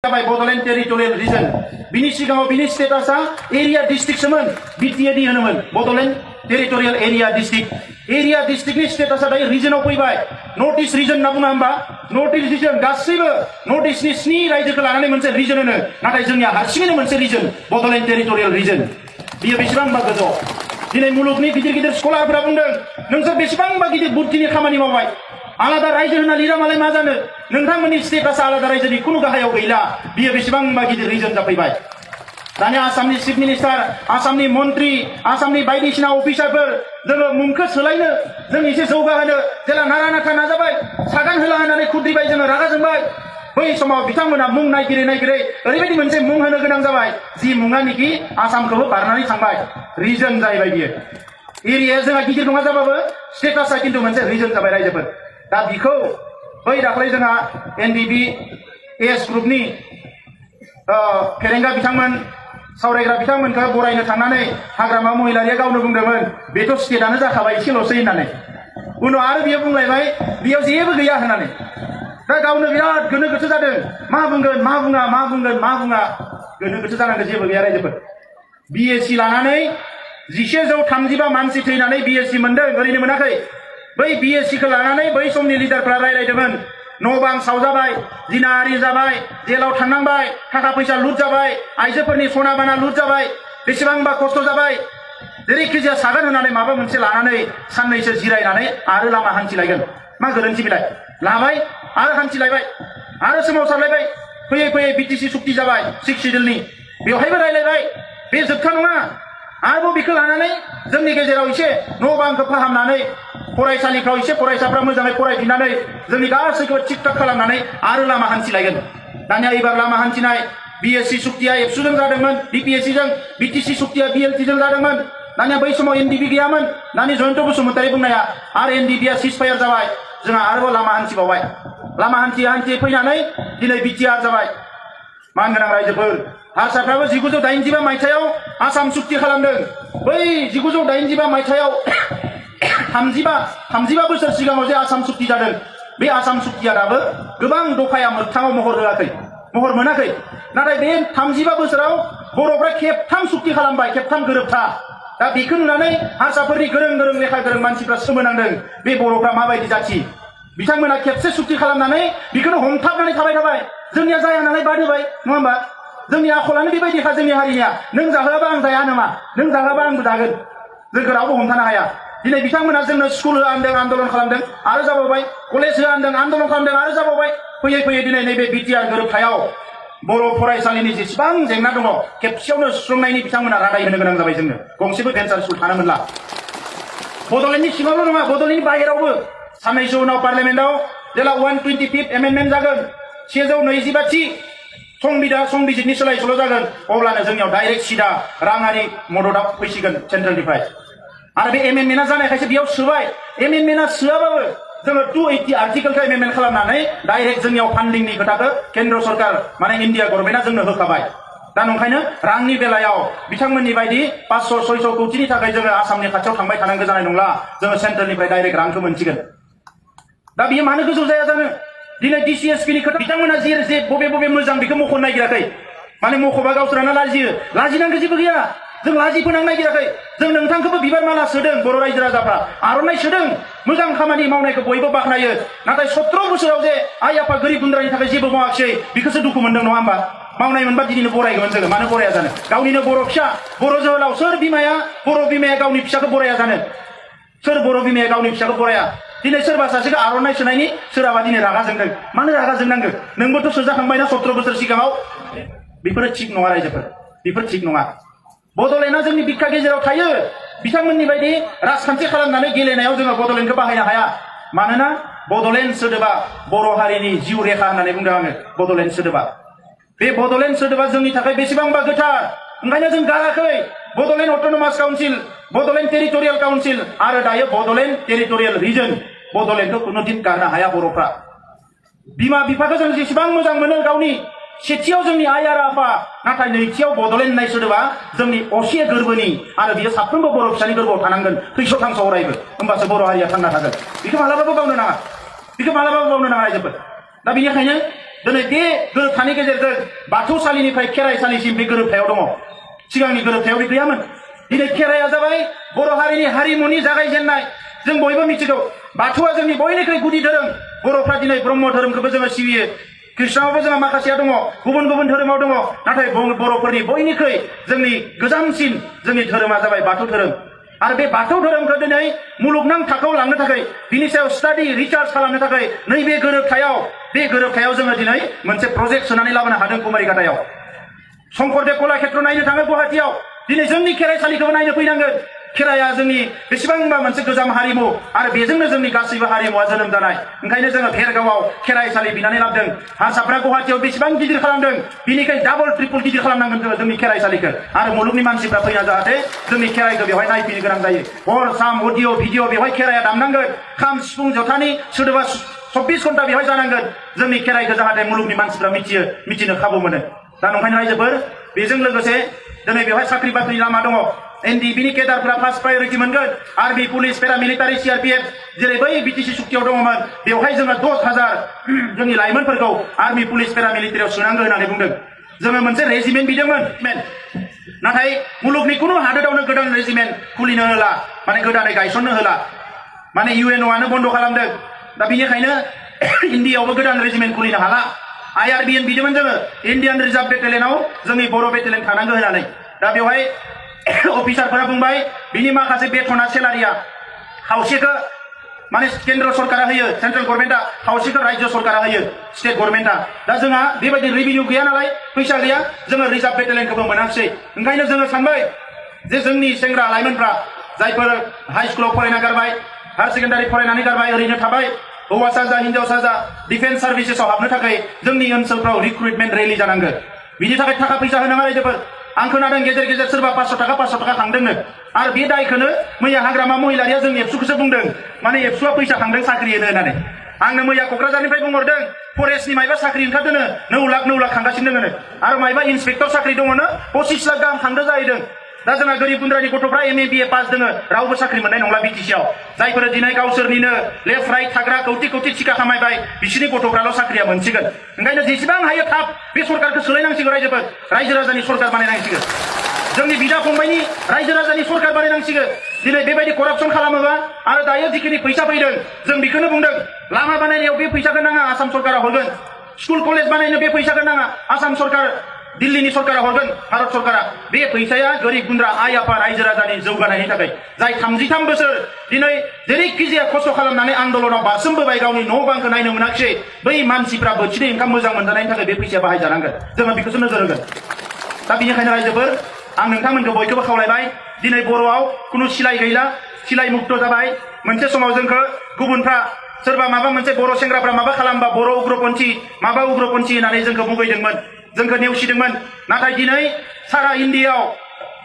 जाबाय Bodoland territorial reason बिनि सिगाङाव बिनि स्टेटासा एरिया डिस्ट्रिक्टसोमोन बिटिएडि होनोमोन बड'लेण्ड टेरिटरियेल एरिया डिस्ट्रिक्टनि स्टेटासा दायो रिजनाव फैबाय नर्थ इस्ट रिजन होनना बुङा होमबा नर्थ इस्ट रिजन गासैबो नर्थ इस्टनि 7 रायजोखौ लानानै मोनसे रिजन होनो नाथाय जोंनिया हारसिङैनो मोनसे रिजन बड'लेण्ड टेरिटरियेल रिजन बियो बेसेबांबा गोजौ दिनै मुलुगनि गिदिर गिदिर स्कलारफोरा बुंदों नोंसोर बेसेबांबा गिदिर बुद्धिनि खामानि मावबाय आलादा रायजो होनना लिरा मालाय मा जानो नोंथांमोननि स्टेटासा आलादा रायजोनि खुनु गाहायाव गैला बियो बेसेबांबा गिदिर रिजन जाफैबाय दानिया आसामनि चिफ मिनिस्टार आसामनि मन्त्रि आसामनि बायदिसिना अफिसारफोर जोङो मुंखौ सोलायनो जों एसे जौगाहोनो जेला नारा नाथा नाजाबाय सागान होला होननानै खुद्रिबाय जोङो रागा जोंबाय बै समाव बिथांमोना मुं नागिरै ओरैबायदि मोनसे मुं होनो गोनां जाबाय जि मुङानिखि आसामखौबो बारनानै थांबाय रिजन जाहैबाय बियो एरियाया जोंहा गिदिर नङा जाबाबो स्टेटासा खिन्थु मोनसे रिजन जाबाय रायजोफोर दा बिखौ बै दाख्लै जोंहा एनडिबि एस ग्रुपनि फेरेंगा बिथांमोन सावरायग्रा बिथांमोनखौ बरायनो थांनानै हाग्रामा महिलारिया गावनो बुंदोंमोन बेथ' स्टेटआनो जाखाबाय एसेल'सै होननानै उनाव आरो बियो बुंलायबाय बेयाव जेबो गैया होननानै दा गावनो बिराद गोनो गोथो जादों मा बुंगोन मा बुङा गोनो गोथो जानांगौ जेबो गैया रायजोफोर बिएससि लानानै 1135 मानसि थैनानै बिएससि मोनदों ओरैनो मोनाखै बै बिएससिखौ लानानै बै समनि लिडारफ्रा रायलायदोंमोन न' बां सावजाबाय जिनाहारि जाबाय जेलाव थांनांबाय थाखा फैसा लुट जाबाय आइजोफोरनि सना बाना लुट जाबाय बेसेबांबा खस्थ' जाबाय जेरैखिजाया सागोन होननानै माबा मोनसे लानानै साननैसो जिरायनानै आरो लामा हान्थिलायगोन मा गोरोन्थि बिलाय लाबाय आरो हान्थिलायबाय आरो सोमावसारलायबाय फैयै बिटिसि सुक्ति जाबाय 6 सिडिउलनि बेवहायबो रायलायबाय बे जोबथा नङा आरोबाव बेखौ लानानै जोंनि गेजेराव एसे न' बांखौ फाहामनानै फरायसालिफ्राव एसे फरायसाफ्रा मोजाङै फरायफिननानै जोंनि गासैखौबो थिक थाक खालामनानै आरो लामा हान्थिलायगोन दानिया एबार लामा हान्थिनाय बिएससि सुक्तिया एबसुजों जादोंमोन बिपिएससिजों बिटिसि सुक्तिया बिएलटिजों जादोंमोन दानिया बै समाव एनडिबि गैयामोन दानि जयन्त बसुमतारी बुंनाया आरो एनडिबिया सिजफायार जाबाय जोंहा आरोबाव लामा हान्थिबावबाय लामा हान्थियै फैनानै दिनै बिटिआर जाबाय मानगोनां रायजोफोर हारसाफ्राबो 1985 मायथाइयाव आसाम सुक्ति खालामदों बै 1985 मायथाइयाव 35 बोसोर सिगाङाव जे आसाम सुक्ति जादों बे आसाम सुक्तिया दाबो गोबां दफाया मोगथाङाव महर मोनाखै नाथाय बे 35 बोसोराव बर'फ्रा खेबथाम सुक्ति खालामबाय खेबथाम गोरोबथा दा बेखौ नुनानै हारसाफोरनि गोरों लेखा गोरों मानसिफ्रा सोमोनांदों बे बर'फ्रा माबायदि जाथि बिथांमोना खेबसे सुक्ति खालामनानै बेखौनो हमथाबनानै थाबाय जोंनिया जाया नालाय बाद होबाय नङा होमबा जोंनि आखलानो बेबायदिखा जोंनि हारिनिया नों जाहोआबा आं जाया नामा नों जाहोआबा आंबो जागोन जोंखौ रावबो हमथानो हाया दिनै बिथांमोना जोंनो स्कुल होआ होनदों आन्दलन खालामदों आरो जाबावबाय कलेज होआ होनदों आन्दलन खालामदों आरो जाबावबाय फैयै दिनै नैबे बिटिआर गोरोबथायाव बर' फरायसालिनि जेसेबां जेंना दङ खेबसेयावनो सुस्रांनायनि बिथांमोना रादाय होनो गोनां जाबाय जोंनो गंसेबो भेन्सार स्कुल थानो मोनला बड'लेण्डनि सिङावल' नङा बड'लेण्डनि बाहेरावबो साननैसो उनाव पार्लियामेन्टआव जेला 125th एमेन्डमेन्ट जागोन 125 थि संबिजितनि सोलाय सोल' जागोन अब्लानो जोंनियाव डाइरेक्ट सिदा राङारि मददआ फैसिगोन सेन्ट्रेलनिफ्राय आरो बे एमेन्डमेन्टआ जानायखायसो बेयाव सोबाय एमेन्डमेन्टआ सोआबाबो जोङो 280 आर्टिकेलखौ एमेन्डमेन्ट खालामनानै डाइरेक्ट जोंनियाव फान्डिंनि खोथाखौ केन्द्र सरकार माने इन्डिया गभर्नमेन्टआ जोंनो होखाबाय दा नंखायनो रांनि बेलायाव बिथांमोननि बायदि 500-600 कौटिनि थाखाय जोङो आसामनि खाथियाव थांबाय थानांगौ जानाय नंला जोङो सेन्ट्रेलनिफ्राय डाइरेक्ट रांखौ मोनसिगोन दा बियो मानो गोजौ जाया जानो दिनै डिसिएसपिनि खोथा बिथांमोना जे बबे मोजां बेखौ मख'नो नागिराखै माने मख'बा गावसोरानो लाजिनांगौ जेबो गैया जों लाजि फोनांनो नागिराखै जों नोंथांखौबो बिबार माला सोदों बर' रायजो राजाफ्रा आर'नाइ सोदों मोजां खामानि मावनायखौ बयबो बाख्नायो नाथाय 17 बोसोराव जे आइ आफा गोरिब गुन्द्रानि थाखाय जेबो मावाखिसै बेखौसो दुखु मोनदों नङा होमबा मावनाय मोनबा दिनैनो बरायगौमोन जोङो मानो बराया जानो गावनिनो बर' फिसा बर' जोहोलाव सोर बिमाया बर' बिमाया गावनि फिसाखौ बराया जानो सोर बर' बिमाया गावनि फिसाखौ बराया दिनै सोरबा सासेखौ आर'नाइ सोनायनि सोरहाबा दिनै रागा जोंदों मानो रागा जोंनांगौ नोंबोथ' सोजाखांबायना 17 बोसोर सिगाङाव बेफोरो थिग नङा रायजोफोर बेफोर थिग नङा बड'लेण्डआ जोंनि बिखा गेजेराव थायो बिथांमोननि बायदि राजखान्थि खालामनानै गेलेनायाव जोङो बड'लेण्डखौ बाहायनो हाया मानोना बड'लेण्ड सोदोबा बर' हारिनि जिउ रेखा होननानै बुंदों आङो बड'लेण्ड सोदोबा बे बड'लेण्ड सोदोबा जोंनि थाखाय बेसेबांबा गोथार ओंखायनो जों गाराखै Bodoland autonomous council Bodoland territorial council आरो दायो बड'लेण्ड टेरिटरियेल रिजन बड'लेण्डखौ खुनु दिन गारनो हाया बर'फ्रा बिमा बिफाखौ जों जेसेबां मोजां मोनो गावनि सेथियाव जोंनि आइ आरो आफा नाथाय नैथियाव बड'लेण्ड होननाय सोदोबा जोंनि असे गोरबोनि आरो बियो साफ्रोमबो बर' फिसानि गोरबोआव थानांगोन थैस' थांस' अरायबो होमबासो बर' हारिया थांना थागोन बेखौ मालाबाबो बावनो नाङा रायजोफोर दा बेनिखायनो दिनै बे गोरोबथानि गेजेरजों बाथौसालिनिफ्राय खेराइसालिसिम बे गोरोबथायाव दङ सिगांनि गोरोबथायाव बे गैयामोन दिनै खेराइया जाबाय बर' हारिनि हारिमुनि जागायजेननाय जों बयबो मिथिगौ बाथौआ जोंनि बयनिख्रुइ गुदि धोरोम बर'फ्रा दिनै ब्रह्म धोरोमखौबो जोङो सिबियो ख्रिस्टानावबो जोंहा माखासेया दङ गुबुन गुबुन धोरोमाव दङ नाथाय बर'फोरनि बयनिख्रुइ जोंनि गोजामसिन जोंनि धोरोमा जाबाय बाथौ धोरोम आरो बे बाथौ धोरोमखौ दिनै मुलुगनां थाखोआव लांनो थाखाय बिनि सायाव स्टाडि रिसार्च खालामनो थाखाय नैबे गोरोबथायाव जोङो दिनै मोनसे प्रजेक्ट सोनानै लाबोनो हादों कुमारिघाटायाव शंकरदेव कलाक्षेत्र नायनो थाङो गुवाहाटीयाव दिनै जोंनि खेराइसालिखौबो नायनो फैनांगोन खेराइया जोंनि बेसेबांबा मोनसे गोजाम हारिमु आरो बेजोंनो जोंनि गासैबो हारिमुवा जोनोम जानाय ओंखायनो जोङो भेरगावआव खेराइसालि बिनानै लाबोदों हारसाफ्रा गुवाहाटीयाव बेसेबां गिदिर खालामदों बिनिखायनो डाबल ट्रिपल गिदिर खालामनांगोन जोङो जोंनि खेराइसालिखौ आरो मुलुगनि मानसिफ्रा फैना जाहाथे जोंनि खेराइखौ बेवहाय नायफैनो गोनां जायो हर सान अडिअ भिडिअ बेवहाय खेराइया दामनांगोन खाम सिफुं जथानि सोदोबा 24 घन्टा बेवहाय जानांगोन जोंनि खेराइखौ जाहाथे मुलुगनि मानसिफ्रा मिथिनो खाबु मोनो दा नंखायनो रायजोफोर बेजों लोगोसे दिनै बेवहाय साख्रि बाख्रि लामा दङ एनडिबिनि केडारफ्रा फार्स्ट प्रायोरिटि मोनगोन आर्मि पुलिस पेरामिलिटारि सिआरपिएफ जेरै बै बिटिसि सुक्तियाव दङमोन बेवहाय जोङो 10,000 जोंनि लाइमोनफोरखौ आर्मि पुलिस पेरामिलिटारियाव सोनांगौ होननानै बुंदों जोङो मोनसे रेजिमेन्ट बिदोंमोन नाथाय मुलुगनि कुनु हादोरावनो गोदान रेजिमेन्ट खुलिनो होला माने गोदानै गायसननो होला माने इउएनअ बन्द खालामदों दा बेनिखायनो इन्डियायावबो गोदान रेजिमेन्ट खुलिनो हाला आइआरबिएन बिदोंमोन जोङो इन्डियान रिजार्भ बेटेलियनाव जोंनि बर' बेटेलियन थानांगौ होननानै दा बेवहाय अफिसारफोरा बुंबाय बिनि माखासे बेथना सेलारिया खावसेखौ माने केन्द्र सरकारा होयो सेन्ट्रेल गभर्नमेन्टआ खावसेखौ राज्य सरकारा होयो स्टेट गभर्नमेन्टआ दा जोंहा बेबायदि रेभिनिउ गैया नालाय फैसा गैया जोङो रिजार्भ बेटेलियनखौबो मोनाखिसै ओंखायनो जोङो सानबाय जे जोंनि सेंग्रा लाइमोनफ्रा जायफोर हाई स्कुलाव फरायना गारबाय हायार सेकेन्डारि फरायनानै गारबाय ओरैनो थाबाय हौवासा जा हिन्जावसा जा डिफेन्स सार्भिसेसआव हाबनो थाखाय जोंनि ओनसोलफ्राव रिक्रुटमेन्ट रेलि जानांगोन बिनि थाखाय थाखा फैसा होनाङा रायजोफोर आं खोनादों गेजेर गेजेर सोरबा 500 थाखा खांदोंनो आरो बे दायखौनो मैया हाग्रामा महिलारिया जों एबसुखौसो बुंदों माने एबसुआ फैसा खांदों साख्रि होनो होननानै आंनो मैया क'क्राझारनिफ्राय बुंहरदों फरेस्टनि मायबा साख्रि ओंखारदोंनो 9 लाख खांगासिनो दङ आरो मायबा इन्सपेक्टर साख्रि दङनो 25 लाख गाहाम खांदों जाहैदों दा जोंहा गोरिब गुन्द्रानि गथ'फ्रा एमए बिए पास दङ रावबो साख्रि मोननाय नंला बिटिसिआव जायफोर दिनै गावसोरनिनो लेफ्ट राइट थाग्रा कौटि थिखा खामायबाय बिसोरनि गथ'फ्राल' साख्रिया मोनसिगोन ओंखायनो जेसेबां हायो थाब बे सरकारखौ सोलायनांसिगौ रायजोफोर रायजो राजानि सरकार बानायनांसिगोन जोंनि बिदा फंबायनि रायजो राजानि सरकार बानायनांसिगोन दिनै बेबायदि करापसन खालामोबा आरो दायो जिखिनि फैसा फैदों जों बेखौनो बुंदों लामा बानायनायाव बे फैसाखौ नाङा आसाम सरकारा हरगोन स्कुल कलेज बानायनो बे फैसाखौ नाङा आसाम सरकार दिल्लीनि सरकारा हरगोन भारत सरकारा बे फैसाया गोरिब गुन्द्रा आइ आफा रायजो राजानि जौगानायनि थाखाय जाय 33 बोसोर दिनै जेरैखि जाया खस्थ' खालामनानै आन्दलनाव बारसोमबोबाय गावनि न' बांखौ नायनो मोनाखिसै बै मानसिफ्रा बोथिनै ओंखाम मोजां मोनजानायनि थाखाय बे फैसाया बाहायजानांगोन जोङो बेखौसो नोजोर होगोन दा बेनिखायनो रायजोफोर आं नोंथांमोनखौ बयखौबो खावलायबाय दिनै बर'आव खुनु सिलाय गैला सिलाय मुक्त जाबाय मोनसे समाव जोंखौ गुबुनफ्रा सोरबा माबा मोनसे बर' सेंग्राफ्रा माबा खालामबा बर' उग्रपन्थी माबा उग्रपन्थी होननानै जोंखौ मुगैदोंमोन जोंखौ नेवसिदोंमोन नाथाय दिनै सारा इन्डियायाव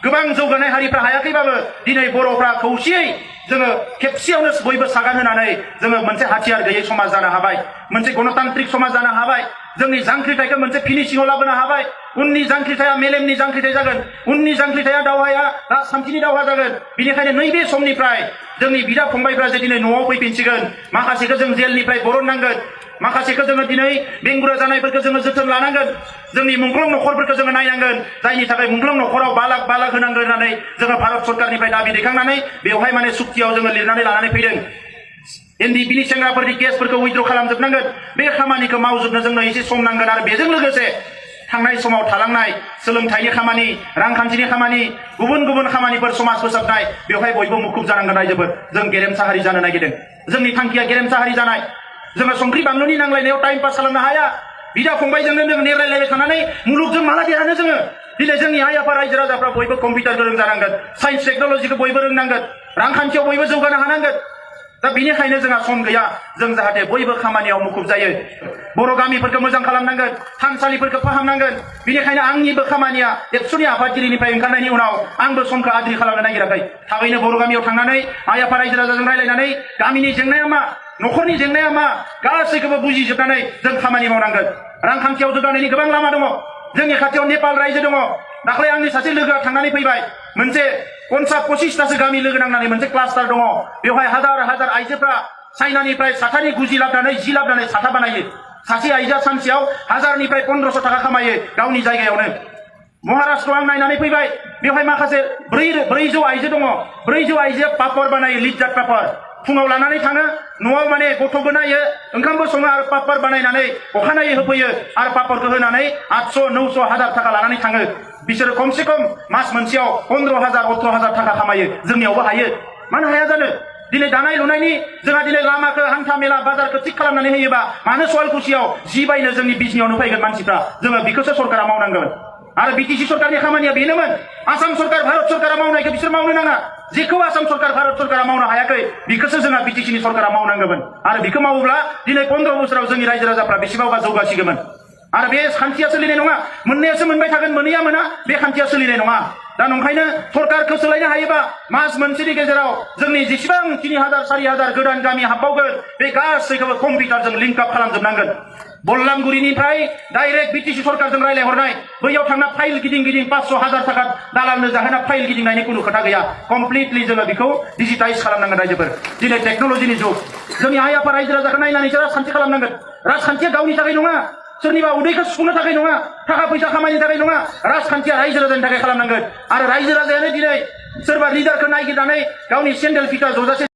गोबां जौगानाय हारिफ्रा हायाखैबाबो दिनै बर'फ्रा खौसेयै जोङो खेबसेयावनो बयबो सागान होनानै जोङो मोनसे हाथियार गैयै समाज जानो हाबाय मोनसे गणतान्त्रिक समाज जानो हाबाय जोंनि जांख्रिथायखौ मोनसे फिनिशिंआव लाबोनो हाबाय उननि जांख्रिथाया मेलेमनि जांख्रिथाय जागोन उननि जांख्रिथाया दावहाया राजखान्थिनि दावहा जागोन बेनिखायनो नैबे समनिफ्राय जोंनि बिदा फंबायफ्रा जे दिनै न'आव फैफिनसिगोन माखासेखौ जों जेलनिफ्राय बरननांगोन माखासेखौ जोङो दिनै बेंगुरा जानायफोरखौ जोङो जोथोन लानांगोन जोंनि मुंख्लं न'खरफोरखौ जोङो नायनांगोन जायनि थाखाय मुंख्लं न'खराव 5 लाख होनांगोन होननानै जोङो भारत सरकारनिफ्राय दाबि दैखांनानै बेवहाय माने सुक्तियाव जोङो लिरनानै लानानै फैदों एनडिबिनि सेंग्राफोरनि केसफोरखौ उइथ्र खालामजोबनांगोन बे खामानिखौ मावजोबनो जोंनो एसे सम नांगोन आरो बेजों लोगोसे थांनाय समाव थालांनाय सोलोंथाइनि खामानि रांखान्थिनि खामानि गुबुन खामानिफोर समाज फोसाबनाय बेवहाय बयबो मुखुब जानांगोन रायजोफोर जों गेरेमसा हारि जानो नागिरदों जोंनि थांखिया गेरेमसा हारि जानाय जोङो संख्रि बानलुनि नांलायनायाव टाइम पास खालामनो हाया बिदा फंबायजोंनो जों नेरायलायबाय थानानै मुलुगजों माला देरहानो जोङो दिनै जोंनि आइ आफा रायजो राजाफ्रा बयबो कम्पिउटार गोरों जानांगोन साइन्स टेक्न'लजिखौ बयबो रोंनांगोन रांखान्थियाव बयबो जौगानो हानांगोन दा बेनिखायनो जोंहा सम गैया जों जाहाथे बयबो खामानियाव मुखुब जायो बर' गामिफोरखौ मोजां खालामनांगोन थानसालिफोरखौ फाहामनांगोन बेनिखायनो आंनिबो खामानिया एबसुनि आफादगिरिनिफ्राय ओंखारनायनि उनाव आंबो समखौ आद्रि खालामनो नागिराखै थाबैनो बर' गामियाव थांनानै आइ आफा रायजो राजाजों रायज्लायनानै गामिनि जेंनाया मा न'खरनि जेंनाया मा गासैखौबो बुजिजोबनानै जों खामानि मावनांगोन रांखान्थियाव जौगानायनि गोबां लामा दङ जोंनि खाथियाव नेपाल रायजो दङ दाख्लै आंनि सासे लोगोआ थांनानै फैबाय मोनसे 50-25तासो गामि लोगो नांनानै मोनसे क्लास्टार दङ बेवहाय हाजार आइजोफ्रा चाइनानिफ्राय साथानि गुजि लाबोनानै 10 लाबोनानै साथा बानायो सासे आइजोआ सानसेयाव 1000निफ्राय 1500 थाखा खामायो गावनि जायगायावनो महाराष्ट्र आं नायनानै फैबाय बेवहाय माखासे 400 आइजो दङ 400 आइजोआ पापर बानायो लिज्जात पापर फुङाव लानानै थाङो न'आव माने गथ'बो नायो ओंखामबो सङो आरो पापर बानायनानै अखानायै होफैयो आरो पापरखौ होनानै 800 900 1000 थाखा लानानै थाङो बिसोरो खमसे खम मास मोनसेयाव 15000 18000 थाखा खामायो जोंनियावबो हायो मानो हाया जानो दिनै दानाय लुनायनि जोंहा दिनै लामाखौ हान्था मेला बाजारखौ थिक खालामनानै होयोबा मानो सवालकुसियाव जि बायनो जोंनि बिजनियावनो फैगोन मानसिफ्रा जोङो बेखौसो सरकारा मावनांगोन आरो बिटिसि सरकारनि खामानिया बेनोमोन आसाम सरकार भारत सरकारा मावनायखौ बिसोर मावनो नाङा जेखौ आसाम सरकार भारत सरकारा मावनो हायाखै बेखौसो जोंहा बिटिसिनि सरकारा मावनांगौमोन आरो बेखौ मावोब्ला दिनै 15 बोसोराव जोंनि रायजो राजाफ्रा बेसेबांबा जौगासिगौमोन आरो बे खान्थिया सोलिनाय नङा मोननायासो मोनबाय थागोन मोनैया मोना बे खान्थिया सोलिनाय नङा दा नंखायनो सरकारखौ सोलायनो हायोबा मास मोनसेनि गेजेराव जोंनि जेसेबां 3000 4000 गोदान गामि हाबबावगोन बे गासैखौबो कम्पिउटारजों लिंक आप खालामजोबनांगोन बल्लामगुरिनिफ्राय डाइरेक्ट बिटिसि सरकारजों रायलायहरनाय बैयाव थांना फाइल गिदिं गिदिं 500,000 थाखा दालालनो जाहोना फाइल गिदिंनायनि कुनु खोथा गैया कमप्लिटलि जोङो बेखौ डिजिटाइज खालामनांगोन रायजोफोर दिनै टेक्न'लजिनि जुग जोंनि आइ आफा रायजो राजाखौ नायनानैसो राजखान्थि खालामनांगोन राजखान्थिया गावनि थाखाय नङा सोरनिबा उदैखौ सुफुंनो थाखाय नङा थाखा फैसा खामायनो थाखाय नङा राजखान्थिया रायजो राजानि थाखाय खालामनांगोन आरो रायजो राजायानो दिनै सोरबा लिडारखौ नागिरनानै गावनि सेन्डेल फिथा जजासे